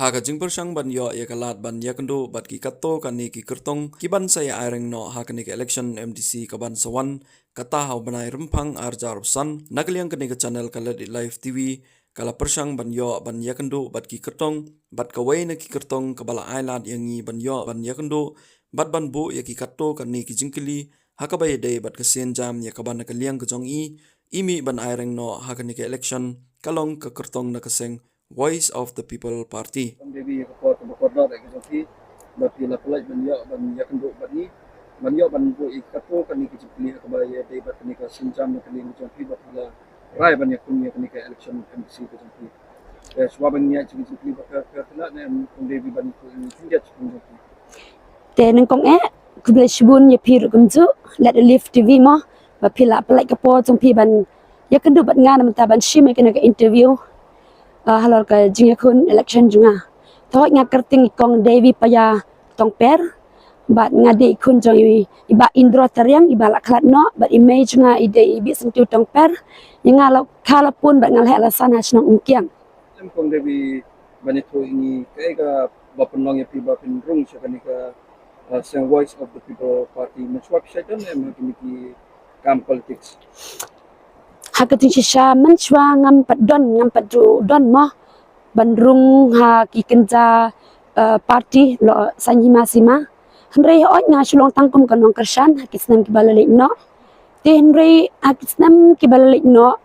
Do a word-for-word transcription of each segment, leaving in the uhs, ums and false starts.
Ha ka jingpyrshang ban ïoh ïa ka lad ban ïakynduh bad ki katto katne ki kyrtong kiban sa ïa aireng noh ha kane ka election M D C kaban sa wan, kata ha u bnai Rymphang arhajar arphew san, na ka liang kane ka channel ka Let It Live T V ka la pyrshang ban ïoh ban ïakynduh bad ki kyrtong, bad kawei na ki kyrtong kaba la ai lad ïa ngi ban ïoh ban ïakynduh bad ban buh ïa ki katto katne ki jingkylli ha kaba ïadei bad ka sienjam ïa kaba na ka liang ka jong i, i mih ban aireng noh ha kane ka election, ka long ka kyrtong na ka seng Voice of the People Party. Kum dei ka por kaba kordor ka jong phi, ba phi la pynlait ban ïoh ban ïakynduh bad ngi, ban ïoh ban buh ïa ki katto katne ki jingkylli ha kaba ïadei bad kane ka sienjam na ka liang ka jong phi, ba phi la rai ban ïakhun ïa kane ka election M D C ka jong phi. Eh, shuwa ban ïa jingkylli ba ka ka kena ne kum dei ban ïa jingkylli jong phi. Te nyngkong eh, khublei shibun ïa phi ruh kumjuh, Let It Live T V mo, ba phi la pynlait ka por jong phi ban ïakynduh bad nga na mynta ban shim ïa kane ka interview, ah, halor ka jingïakhun election jong nga. Te hooid nga kyrteng i Kong Devi Paya Tongper, bad nga dei i khun jong i, i Bah Indro Tariang, iba la khlad noh, bad i mei jong nga i dei i Bishyntu Tongper, ïa nga la kha la pun bad nga la heh la san ha shnong Umkiang. Em Kong Devi, ban ïathuh ïa ngi kaei kaba pynlong ïa phi ba phin rung sha kane ka, uh, seng Voice of the People Party, mynshuwa phi shait don em ha kine ki kam politics? Ha ka jingshisha mynshuwa ngam pat don, ngam pat ju don mo ban rung ha ki kynja, uh, party lok saiñ hima sima. Hynrei hooid nga shu long tang kum ka nongkyrshan ha ki snem kiba la leit noh. Te hynrei ha ki snem kiba la leit noh,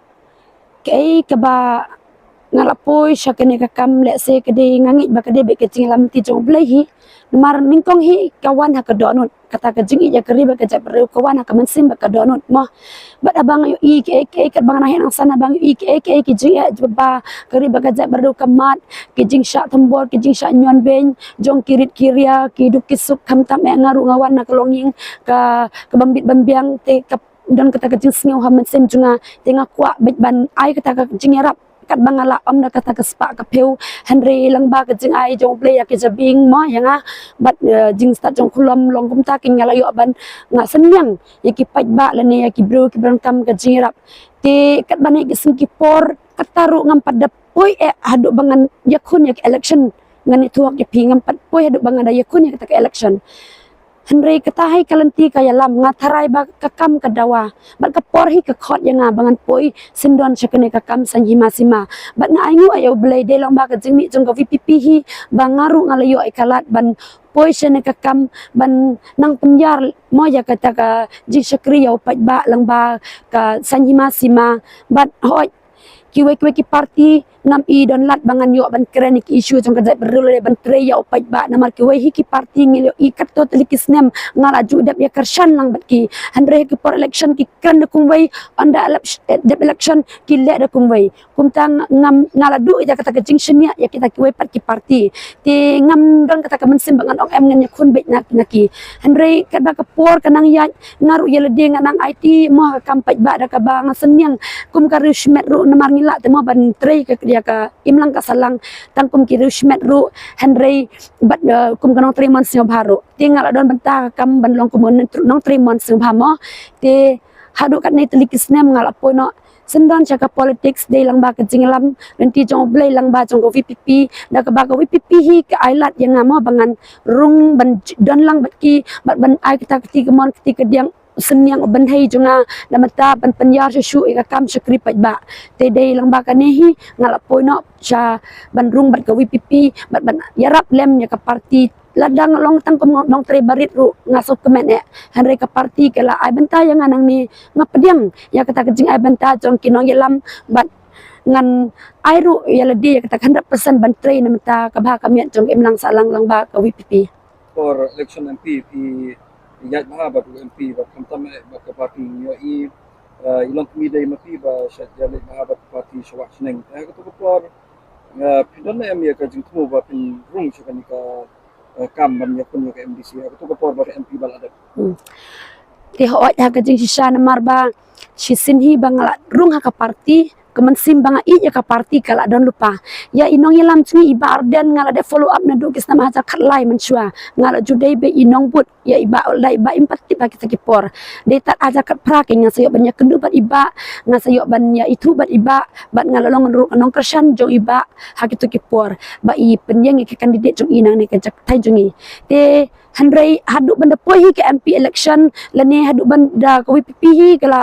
kaei kaba nga la poi sha kane ka kam, lehse ka dei nga ngeit ba ka dei beit ka jingïalam lynti jong U Blei hi. Namar nyngkong hi ka wan ha ka dohnud, kata ka jingïeit ïa ka ri bad ka jaitbynriew ka wan ha ka mynsiem bad ka dohnud mo. Bad haba nga ïohi kaei kaei, katba nga nang heh nang san, haba nga ïohi kaei kaei ki jingeh ba ka ri bad ka jaitbynriew ka mad, ki jingshah thombor, ki jingshah ñion beiñ jong ki rit ki ria, ki duk ki suk, khamtam eh nga ruh nga wan na ka longïing ka, ka bym bit bym biang, te ka don kata ka jingsngew ha mynsiem jong nga, te nga kwah beit ban ai kata ka jingïarap katba nga lah, ym da kata ka spah ka phew, hynrei lyngba ka jingai jong U Blei ïa ki jabieng mo ïa nga, bad, eh, jingstad jong u Khunlom, long kumta kein nga la ïoh ban, nga synñiang ïa ki paidbah lane ïa ki briew kiba donkam ka jingïarap. Te katba ngi ki sngi ki por, kata ruh ngam pat da poi eh haduh ba ngan ïakhun ïa ka election. Ngan ïathuh ïa phi, ngam pat poi haduh ba ngan da ïakhun ïa kata ka election. Hynrei kata hi ka lynti ka ïalam, nga tharai ba ka kam ka dawa bad ka por hi ka khot ïa nga ba ngan poi syndon sha kane ka kam saiñ hima sima. Bad nga ainguh ïa U Blei, dei lyngba ka jingmih jong ka V P P hi ba nga ruh nga la ïoh ïa ka lad ban poi sha kane ka kam, ban nang pynïar mo ïa kata ka jingshakri ïa u paidbah lyngba ka saiñ hima sima. Bad hooid, kiwei kiwei ki party ngam i don lad ba ngan ïoh ban kren ïa ki issue jong ka jaitbynriew lane ban trei ïa u paidbah, namar kiwei hi ki party ngi la ïohi katto tylli ki snem nga la ju dep ïa kyrshan lang bad ki. Hynrei ha ki por election ki kren da kumwei, ynda elec-, eh, dep election ki leh da kumwei. Kumta nga, ngam, nga la duh ïa kata ka jingshaniah ïa kita kiwei pat ki party. Te ngam don kata ka mynsiem ba ngan ong em ngan ïakhun beit na, na ki. Hynrei katba ka por ka nang ïaid, nga ruh ïa lade nga nang aiti mo ha ka kam paidbah da kaba nga synñiang kum ka riewshimet ruh, namar ngi lah te mo ban trei ka, ïa ka imlang ka sahlang tang kum ki riewshimet ruh, hynrei bad, eh, kum ka nongtrei mon sngewbha ruh. Te nga la don bynta ha ka kam ban long kum u nongtrei mon sngewbha mo. Te haduh katne tylli ki snem nga la poi noh syndon sha ka politics dei lyngba ka jingïalam lynti jong U Blei lyngba jong ka V P P, da kaba ka V P P hi ka ai lad ïa nga mo ba ngan rung ban j-, don lang bad ki, bad ban ai kata kti kamon kti kadiang, synñiang u bynhei jong nga, namar ban pynïar shuh shuh ïa ka kam shakri paidbah. Te dei lyngba kane hi nga la poi noh sha ban rung bad ka V P P, bad ban ïarap lem ïa ka party. Lada nga long tang kum nongtrei barit ruh nga sngewkmen eh. Hynrei ka party ka la ai bynta ïa nga nangne, nga pdiang ïa kata ka jingai bynta jong ki nongïalam, bad ngan ai ruh ïa lade ïa kata ka hundred percent ban trei namar ka bha ka miat jong ka imlang sahlang lyngba ka V P P. Por election M P phi ïaid bha bad u M P bad khamtam eh bad ka party, ngi ïohi, eh, i longkmie dei ma phi ba shait ïaleit bha bad ka party sha wah shnong. Te ha kato ka por, eh, phi don em ïa ka jingthmu ba phin rung sha kane ka, eh, kam ban ïakhun ïa ka M D C ha kato ka por ba ka M P ba la dep? Hmm. Te hooid, ha ka jingshisha namar ba shisien hi ba nga la rung ha ka party, Ka mynsiem ba nga ïeit ïa ka party ka la don lypa. Ïa i nongïalam jong ngi i Bah Ardent nga la dep follow up naduh ki snem hajar khatlai mynshuwa. Nga la ju dei ba i nongbud ïa i Bah, la i Bah im pat tip ha kita ki por. Dei tad hajar khatphra kein nga sa ïoh ban ïakynduh bad i Bah, nga sa ïoh ban ïaithuh bad i Bah, bad nga la long ruh ka nongkyrshan jong i Bah ha kito ki por ba i pynïeng ïa ka candidate jong i nangne ka jaka thaiñ jong ngi. Te hynrei haduh ban da poi hi ka M P election lane haduh ban da ka V P P hi ka la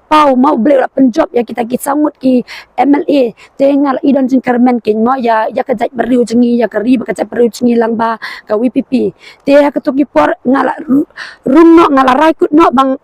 paw, ma U Blei u la pynjop ïa kita ki saw ngut ki M L A. Te nga la i don jingkyrmen kein mo ïa, ïa ka jaitbynriew jong ngi, ïa ka ri bad ka jaitbynriew jong ngi lyngba ka V P P. Te ha kato ki por nga la ru-, rung noh, nga la rai kut noh ba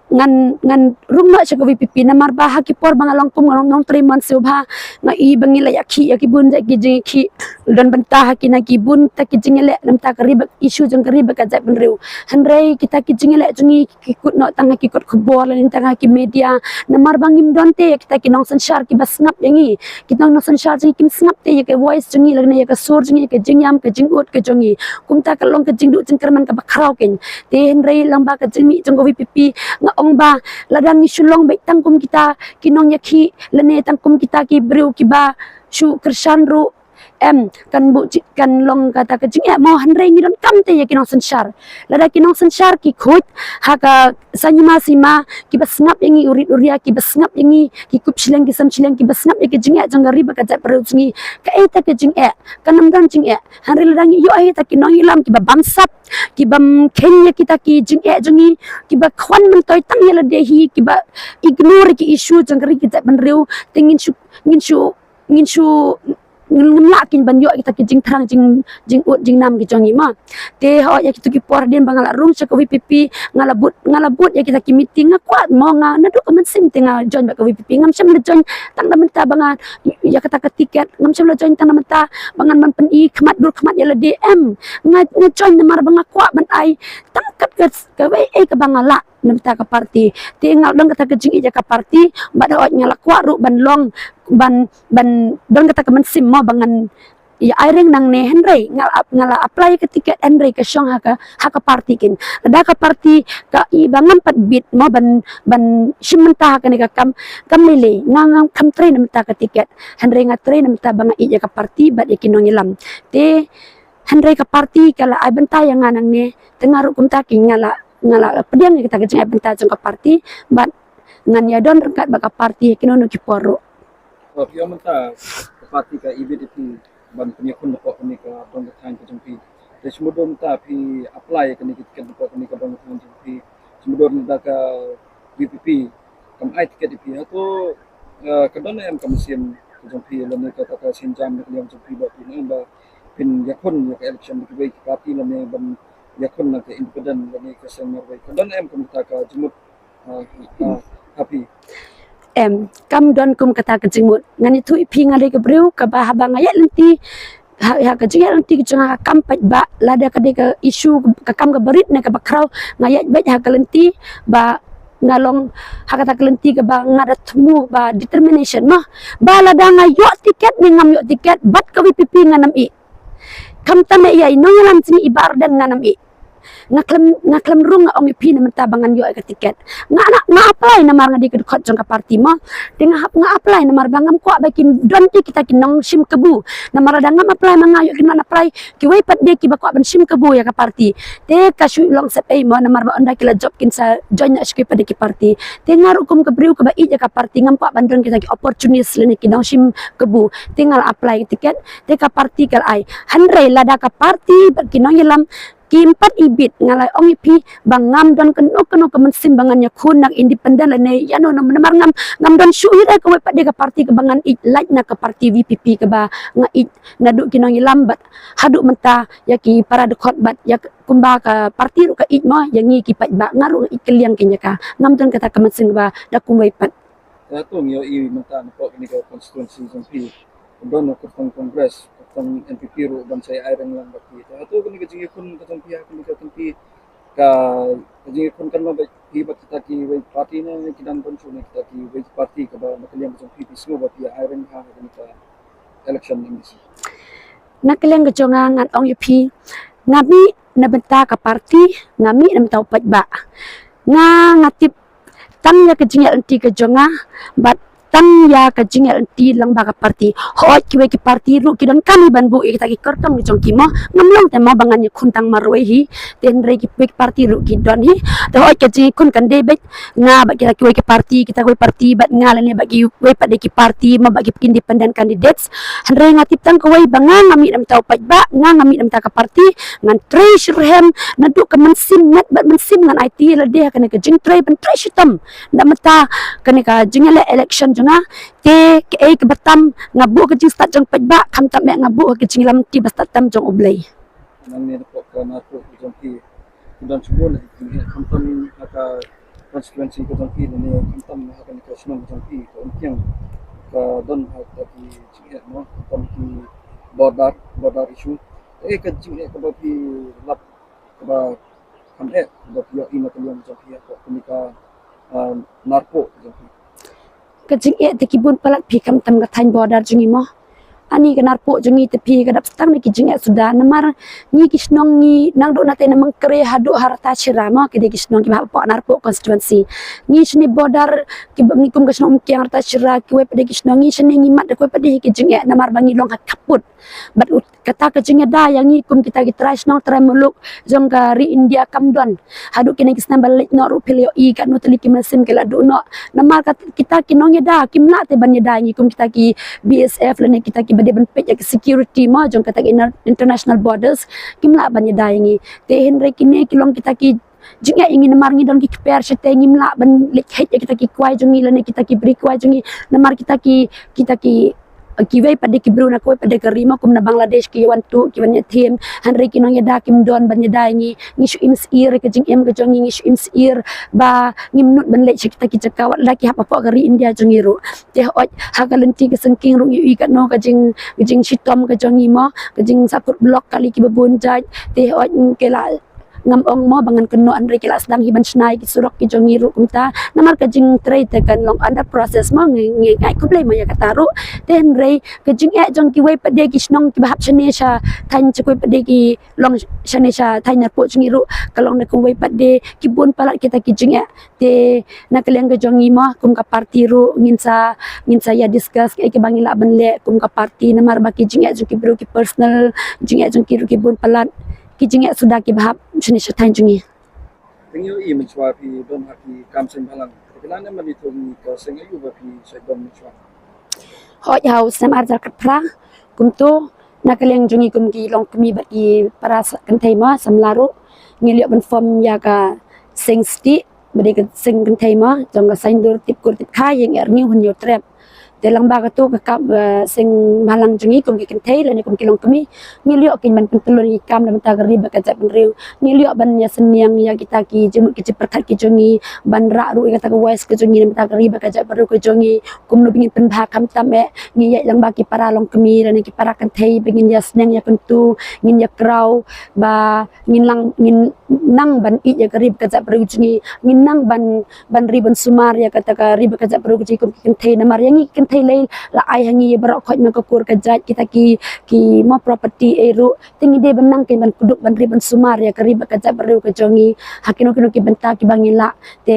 ngan, ngan rung noh sha ka V P P namar ba ha ki por ba nga long kum nga long nongtrei mon sngewbha, nga i ba ngi la ïakhih ïa ki bun jait ki jingïakhih, don bynta ha kine ki bun ta ki jingïaleh namar ka ri bad issue jong ka ri bad ka jaitbynriew. Hynrei kita ki jingïaleh jong ngi ki kut noh tang ha ki kot khubor lane tang ha ki media. Namar ba ngim don te ïa kita ki nongsynshar kiba sngap ïa ngi. Ki nong, nongsynshar jong ngi kim sngap te ïa ka voice jong ngi lane ïa ka sur jong ngi, ïa ka jingïam, ka jingud ka jong ngi. Kumta ka long ka jingduh jingkyrmen kaba khraw kein. Te hynrei lyngba ka jingmih jong ka V P P nga ong ba lada ngi shu long beit tang kum kita ki nongïakhih lane tang kum kita ki briew kiba shu kyrshan ruh, em, kan buh ji-, kan long kata ka jingeh mo, hynrei ngi donkam te ïa ki nongsynshar. Lada ki nongsynshar ki khuid ha ka saiñ hima sima, kiba sngap ïa ngi u rit u ria, kiba sngap ïa ngi ki kup shiliang ki sem shiliang, kiba sngap ïa ki jingeh jong ka ri bad ka jaitbynriew jong ngi. Kaei ta ka jingeh? Kan ym don jingeh. Hynrei lada ngi ïoh ïa kita ki nongïalam kiba bamsap, kibym kheiñ ïa kita ki jingeh jong ngi, kiba khwan myntoi tang ïa lade hi, kiba ignore ïa ki issue jong ka ri ka jaitbynriew, te ngin shu, ngin shu, ngin shu ngin, ngin lah kein ban ïoh kita ki jingthrang jing, jingud jingnam ki jong ngi mo. Te hooid ïa kito ki por hadien ba nga la rung sha ka V P P, nga la bud, nga la bud ïa kita ki meeting, nga kwah mo, nga naduh ka mynsiem te nga join bad ka V P P. Ngam shym la join tang da mynta ba nga ïa kata ka tiket, ngam shym la join tang da mynta ba ngan ban pyni khmat dur khmat ïa lade, em. Nga, nga join namar ba nga kwah ban ai tang kat ka, kawei kaba nga lah namar ka party. Te nga don kata ka jingïeit ïa ka party, bad hooid nga la kwah ruh ban long, ban, ban don kata ka mynsiem mo ba ngan ïa ai reng nangne, hynrei nga la ap-, nga la apply ka tiket hynrei ka shong ha ka, ha ka party kein. Lada ka party ka i ba ngam pat bit mo ban, ban shim bynta ha kane ka kam, kam lei lei, nga ngam, kam trei namar ka tiket, hynrei nga trei namar ba nga ïeit ïa ka party bad ïa ki nongïalam. Te hynrei ka party ka la ai bynta ïa nga nangne, te nga ruh kumta kein nga la, nga la pdiang ïa kata ka jingai bynta jong ka party, bad ngan ïa don ryngkat bad ka party ha kino kino ki por ruh. Ba phi ong mynta ka party ka i bit ïa phi ban pynïakhun hapoh kane ka dong ka thaiñ ka jong phi. Te shu mudui mynta phi apply ïa kane ka tiket hapoh kane ka dong ka thaiñ jong phi. Shu mudui mynta ka V P P kam ai tiket ïa phi. Hato, eh, ka don em ka mynsiem ka jong phi lane kata ka sienjam na ka liang jong phi ba phin ong ba phin ïakhun ïa ka election da kiwei ki party lane ban ïakhun na ka independent lane ka seng marwei. Ka don em ka mynta ka jingmut, ah, ah, ha phi? Em, kam don kum kata ka jingmut. Ngan ïathuh ïa phi, nga dei ka briew kaba haba nga ïaid lynti, ha, ha ka jingïaid lynti ka jong nga kam pat ba lada ka dei ka issue ka kam kaba rit ne kaba khraw, nga ïaid beit ha ka lynti ba nga long ha kata ka lynti kaba nga da thmu ba determination mo. Ba lada nga ïoh tiket ne ngam ïoh tiket, bad ka V P P ngan ym ïeh. Khamtam ïa i nongïalam jong ngi i Bah Ardent ngan ym ïeh. Nga khlem, nga khlem rung nga ong ïa phi namar ba ngan ïoh ïa ka tiket. Nga, nga, nga apply namar nga dei ka dkhot jong ka party mo. Te nga hap, nga apply namar ba ngam kwah ba kin don te kita ki nongshim kabu. Namar lada ngam apply ma nga ïoh kin wan apply kiwei pat de kiba kwah ban shim kabu ïa ka party. Te ka shu long sep ei mo namar ba ynda ki la jop kin sa join na shu kiwei pat de ki party. Te nga ruh kum ka briew kaba ïeit ïa ka party ngam kwah ban don kita ki opportunist lane ki nongshim kabu. Te nga la apply tiket, te ka party ka la ai. Hynrei lada ka party bad ki nongïalam kim pat ibit, nga la ong ïa phi ba ngam don kano kano ka mynsiem ba ngan ïakhun na ka independent lane ïano, namar ngam, ngam don shuh hi re kawei pat de ka party kaba ngan ïeit, lait na ka party V P P kaba nga ïeit naduh ki nongïalam bad haduh mynta ïa ki para dkhot bad ïa kumba ka party ruh ka ïeit mo ïa ngi ki paidbah, nga ruh nga ïeit kylliang kein ïa ka. Ngam don kata ka mynsiem kaba da kumwei pat. Te hato ngi ïohi mynta napoh kane ka constituency jong phi, don kyrtong Congress, kyrtong N P P ruh ban sa ïa ai reng lang bad phi. Te hato kane ka jingïakhun ka jong phi ha kane ka kynti, ka, ka jingïakhun kan long bad phi bad kita kiwei party ne ki dang don shuh ne kita kiwei party kaba na ka liang ka jong phi phi sngew ba phi ïa ai reng ha kane ka election M D C? Na ka liang ka jong nga ngan ong ïa phi, nga mih na bynta ka party, nga mih na bynta u paidbah. Nga, nga tip tang ïa ka jingïaid lynti ka jong nga bad tang ïa ka jingïaid lynti lang bad ka party. Hooid kiwei ki party ruh ki donkam hi ban buh ïa kita ki kyrtong ki jong ki mo. Ngam long te mo ba ngan ïakhun tang marwei hi. Te hynrei kiwei ki party ruh ki don hi. Te hooid ka jingïakhun kan dei beit nga bad kita kiwei ki party, kita kiwei party bad nga lane bad kiwei pat de ki party mo bad ki independent candidates. Hynrei nga tip tang kawei ba nga ngam mih na bynta u paidbah, nga ngam mih na bynta ka party, ngan trei shitrhem naduh ka mynsiem met bad mynsiem ngan aiti lade ha kane ka jingtrei ban trei shitom. Na bynta kane ka jingïaleh election jong nga, te kaei kaba tam nga buh ka jingstad jong paidbah, khamtam eh nga buh ka jingïalam lynti ba stad tam jong U Blei. Nangne na pdeng ka Narpuh ka jong phi, ki don shibun ki jingeh, khamtam ha ka constituency ka jong phi ne khamtam ha ka shnong ka jong phi, ka Umkiang, ka don ha ka ki jingeh mo, khamtam ki border, border issue. Eh, ka jingeh kaba phi lap, kaba kham eh kaba phi ïohi na ka liang jong phi hapoh kane ka, ah, Narpuh ka jong phi? Ka jingeh te ki bun palat phi, khamtam ka thaiñ border jong ngi mo. Ani ka Narpuh jong ngi te phi ka dap tang na ki jingeh suda namar ngi ki shnong ngi nangduh na te na Mangkre haduh ha Ratacherra mo, ki dei ki shnong kiba hap hapoh Narpuh constituency. Ngi shane border, kiba ngi kum ka shnong Umkiang, Ratacherra, kiwei pat de ki shnong ngi shane ngi mad da kiwei pat de ki jingeh namar ba ngi long ha khappud. Bad ut-, kata ka jingïada ïa ngi kum kita ki trai shnong trai muluk jong ka ri India kam don. Haduh kine ki snem ba la leit noh ruh phi la ïohi katno tylli ki mynsiem ki la duh noh. Namar kat-, kita ki nongïada kim lah te ban ïada ïa ngi kum kita ki B S F lane kita kiba dei ban peit ïa ki security mo jong kata ki inter-, international borders, kim lah ban ïada ïa ngi. Te hynrei kine ki long kita ki jingeh ïa ngi namar ngi don ki kper shatei, ngim lah ban leit heh ïa kita ki kwai jong ngi lane kita ki bri kwai jong ngi namar kita ki, kita ki, kiwei pat de ki bru na kawei pat de ka ri mo kum na Bangladesh ki wan tuh ki wan ïathiem. Hynrei ki nongïada kim don ban ïada ïa ngi. Ngi shu im syier ïa ka jingim ka jong ngi, ngi shu im syier ba ngim nud ban leit sha kita ki jaka wat la ki hap hapoh ka ri India jong ngi ruh. Te hooid ha ka lynti ka syngkien ruh ngi ïohi katno ka jing, ka jingshitom ka jong ngi mo, ka jingsakut block kali kiba bun jait. Te hooid ki la ngam ong mo ba ngan kynnoh, hynrei ki la sdang hi ban shna ïa ki surok ki jong ngi ruh kumta. Namar ka jingtrei te kan long under process mo, ngi, ngi ai khublei mo ïa kata ruh. Te hynrei ka jingeh jong kiwei pat de ki shnong kiba hap shane sha thaiñ, sha kiwei pat de ki long shane sha thaiñ Narpuh jong ngi ruh ka long na kiwei pat de ki bun palat kita ki jingeh. Te na ka liang ka jong ngi mo kum ka party ruh ngin sa, ngin sa ïa discuss kaei kaba ngi lah ban leh kum ka party namar ba ki jingeh jong ki bru ki personal jingeh jong ki ruh ki bun palat. Ki jingeh suda kiba hap shane sha thaiñ jong ngi. Te ngi ïohi mynshuwa phi don ha ki kam seng bhalang. Te phi lah ne em ban ïathuh ïa ngi ka seng aïu ba phi shait don mynshuwa? Hooid, ha u snem ar hajar khatphra kumto na ka liang jong ngi kum ki longkmie bad ki para sa-, kynthei mo samla ruh ngi la ïoh ban form ïa ka seng Stieh ba dei ka seng kynthei mo jong ka Saiñdur Tipkur Tipkha Ïing Erñiew Hynñiewtrep. Te lyngba kato ka kam, eh, seng bhalang jong ngi kum ki kynthei lane kum ki longkmie, ngi la ïoh kein ban pyntlun ïa ki kam na bynta ka ri bad ka jaitbynriew. Ngi la ïoh ban ïasynñiang ïa kita ki jingmut ki jingpyrkhat ki jong ngi, ban rah ruh ïa kata ka voice ka jong ngi na bynta ka ri bad ka jaitbynriew ka jong ngi. Kumno ba ngin pynbha khamtam eh ngi ïaid lyngba ki para longkmie lane ki para kynthei ba ngin ïasneng ïakyntu, ngin ïakraw ba ngin nang, ngin nang ban ïeit ïa ka ri bad ka jaitbynriew jong ngi, ngin nang ban, ban ri ban sumar ïa kata ka ri bad ka jaitbynriew jong ngi kum ki kynthei namar ïa ngi ki kynthei lei la ai ha ngi ïa baroh khoit ma ka kur ka jait kita ki, ki mo property ei ruh. Te ngi dei ban nang kein ban kdup ban ri ban sumar ïa ka ri bad ka jaitbynriew ka jong ngi ha kino kino ki bynta kiba ngi lah. Te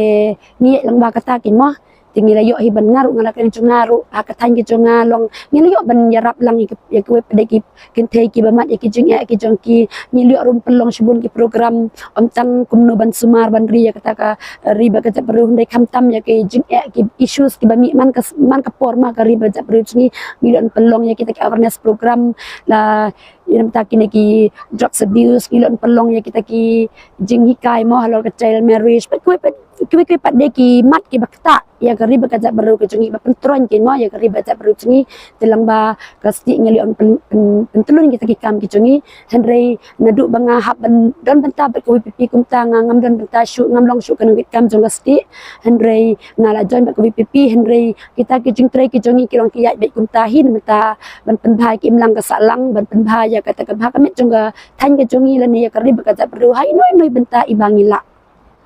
ngi ïaid lyngba kata kein mo. Te ngi la ïoh hi ban nga ruh nga la kren jong nga ruh ha ka thaiñ ka jong nga long ngi la ïoh ban ïarap lang ïa ki, ïa kiwei pat de ki kynthei kiba mad ïa ki jingeh ki jong ki. Ngi la ïoh ruh pynlong shibun ki program ym tang kumno ban sumar ban ri ïa kata ka ri bad ka jaitbynriew hynrei khamtam ïa ki jingeh ki issues kiba mih man ka, man ka por ma ka ri bad ka jaitbynriew jong ngi. Ngi la ïoh pynlong ïa kita ki awareness program la ïa na bynta kine ki drugs abuse, ngi la ïoh pynlong ïa kita ki jinghikai mo halor ka child marriage bad kiwei pat, kiwei kiwei pat de ki mat kiba ktah ïa ka ri bad ka jaitbynriew ka jong ngi ba pyntroiñ kein mo ïa ka ri bad ka jaitbynriew jong ngi. Te lyngba ka Stieh ngi la ïoh pyn, pyn, pyntlun kita ki kam ki jong ngi. Hynrei naduh ba nga hap ban don bynta bad ka VPP kumta nga ngam don bynta shuh, ngam long shuh ka nongkitkam jong ka Stieh. Hynrei nga la join bad ka VPP hynrei kita ki jingtrei ki jong ngi ki long ki ïaid beit kumta hi na bynta ban pynbha ïa ka imlang ka sahlang, ban pynbha ïa kata ka bha ka miat jong ka thaiñ ka jong ngi lane ïa ka ri bad ka jaitbynriew ha ino ino i bynta iba ngi lah.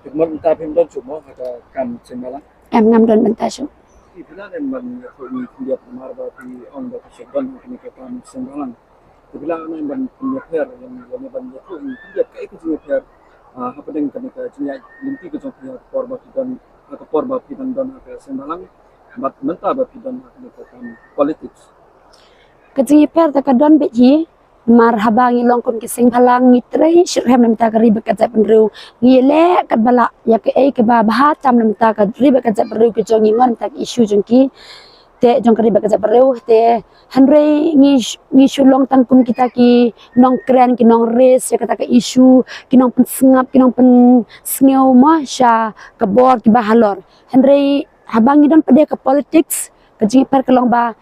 Te kumta phim don shuh mo ha ka kam seng bhalang? Em, ngam don bynta shuh. Te phi lah ne em ban ïathuh ïa ngi khyndiat namar ba phi ong ba phi shait don ha kane ka kam seng bhalang? Te phi lah ne em ban pynïapher ïa ngi lane ban ïathuh ïa ngi khyndiat kaei ka jingïapher, ah, hapdeng kane ka jingïaid lynti ka jong phi ha ka por ba phi don, ha ka por ba phi dang don ha ka seng bhalang Bad mynta ba phi don ha kane ka kam politics, ka jingïapher ta ka don beit hi. Namar haba ngi long kum ki seng bhalang ngi trei shitrhem na bynta ka ri bad ka jaitbynriew. Ngi leh katba lah ïa kaei kaba bha tam na bynta ka ri bad ka jaitbynriew ka jong ngi, na bynta ka issue jong ki, te jong ka ri bad ka jaitbynriew. Te hynrei ngi sh- ngi shu long tang kum kita ki nongkren, ki nongres ïa kata ka issue, ki nongpynsngap, ki nongpynsngew mo sha ka bor kiba halor. Hynrei haba ngi don pat de ka politics, ka jingïapher ka long ba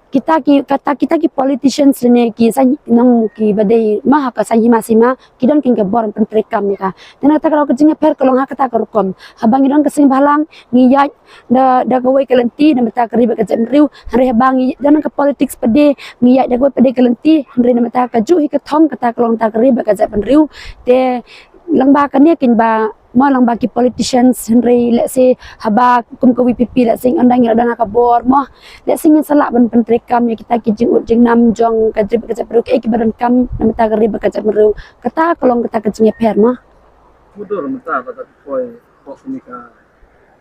kita ki, kata kita ki politicians ne ki saiñ nong kiba dei mo ha ka saiñ hima sima, ki don kin ka bor pyntreikam ïa ka. Te na kata ka daw ka jingïapher ka long ha kata ka rukom. Haba ngi don ka seng bhalang ngi ïaid da, da kawei ka lynti na bynta ka ri bad ka jaitbynriew. Hynrei haba ngi don ka politics pat de ngi ïaid da kawei pat de ka lynti. Hynrei na bynta kajuh hi ka thong kata ka long ta ka ri bad ka jaitbynriew. Te lyngba kane kin ba mo lyngba ki politicians, hynrei lehse haba kum ka VPP lehse ngi ong dang ngi la don ha ka bor mo, lehse ngin sa lah ban pyntreikam ïa kita ki jingud jingnam jong ka ri bad ka jaitbynriew, kaei kiba donkam na bynta ka ri bad ka jaitbynriew. Kata ka long kata ka jingïapher mo. Mudor mynta ba ta poi pok ni ka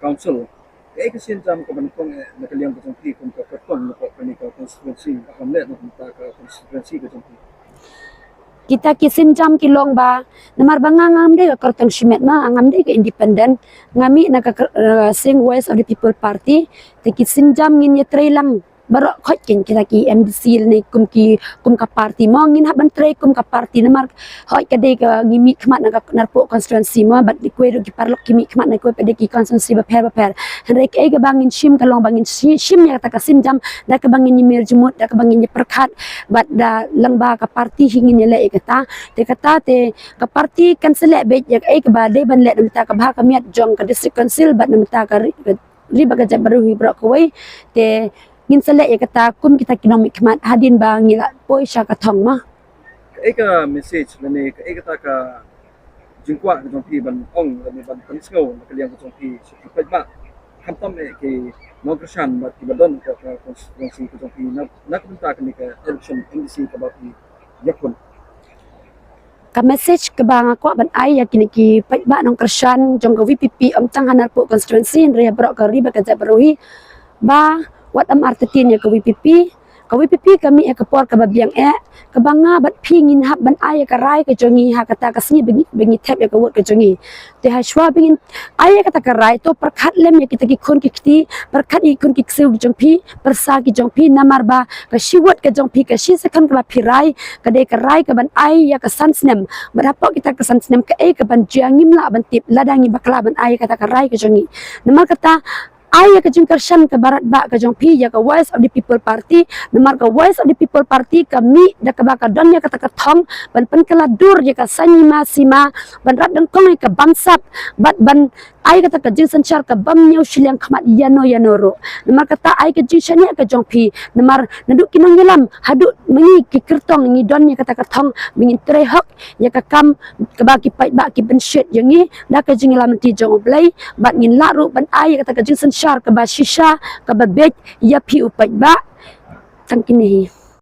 council. Kaei ka sienjam kaba nyngkong eh na ka liang ka jong phi kum ka kyrtong na pok ni ka constituency, ba kam leh na ka constituency ka jong phi? Kita ki sienjam ki long ba namar ba nga ngam dei ka kyrtong shimet mo, ngam dei ka independent, nga mih na ka kyr- eh, seng Voice of the People Party. Te ki sienjam ngin ïatrei lang baroh khoit kin kita ki MDC ne kum ki, kum ka party mo, ngin hap ban trei kum ka party. Namar hoi ka dei ka ngi mih khmat na ka Narpuh constituency mo, bad kiwei ruh ki paralok ki mih khmat na kiwei pat de ki constituency bapher bapher. Hynrei kaei kaba ngin shim ka long ba ngin shi- shim ïa kata ka sienjam da kaba ngin ïamir jingmut, da kaba ngin ïapyrkhat, bad da lyngba ka party hi ngin ïaleh ïa kata. Te kata te ka party kan sa leh beit ïa kaei kaba dei ban leh na bynta ka bha ka miat jong ka district council bad na bynta ka ri, ka ri bad ka jaitbynriew hi baroh kawei. Te ngin sa leh ïa kata kum kita ki nongmihkhmat hadien ba ngi la poi sha ka thong mo. Kaei ka message lane kaei kata ka jingkwah ka jong phi ban ong lane ban pynsngew na ka liang ka jong phi sha ki paidbah, khamtam eh ki nongkyrshan bad kiba don ka, ka constituency ka jong phi na, na ka bynta kane ka election MDC kaba phi ïakhun? Ka message kaba nga kwah ban ai ïa kine ki paidbah nongkyrshan jong ka VPP, ym tang ha Narpuh constituency hynrei ha baroh ka ri bad ka jaitbynriew hi, ba wat ym artatien ïa ka VPP. Ka VPP ka mih ha ka por kaba biang eh, kaba nga bad phi ngin hap ban ai ïa ka rai ka jong ngi ha kata ka sngi ba ngi, ba ngi thep ïa ka vote ka jong ngi. Te ha shuwa ba ngin ai ïa kata ka rai, to pyrkhat lem ïa kita ki khun ki kti, pyrkhat ïa ki khun ki ksiew ki jong phi, pyrsa ki jong phi, namar ba ka shi vote ka jong phi, ka shi second kaba phi rai, ka dei ka rai kaban ai ïa ka san snem. Bad hapoh kita ka san snem kaei kaban jia ngim lah ban tip lada ngi bakla ban ai ïa kata ka rai ka jong ngi. Namar kata ai ïa ka jingkyrshan kaba radbah ka jong phi ïa ka Voice of the People Party. Namar ka Voice of the People Party ka mih da kaba ka don ïa kata ka thong ban pynkylla dur ïa ka saiñ hima sima, ban rat dyngkong ïa ka bamsap, bad ban ai kata ka jingsynshar kabym ñiew shiliang khmat ïano ïano ruh. Namar kata ai ka jingshaniah ka jong phi. Namar naduh ki nongïalam haduh ma ngi ki kyrtong ngi don ïa kata ka thong ba ngin trei hok ïa ka kam kaba ki paidbah ki pynshit ïa ngi da ka jingïalam lynti jong U Blei, bad ngin lah ruh ban ai ïa kata ka jingsynshar kaba shisha, kaba beit ïa phi u paidbah. Tang kine hi.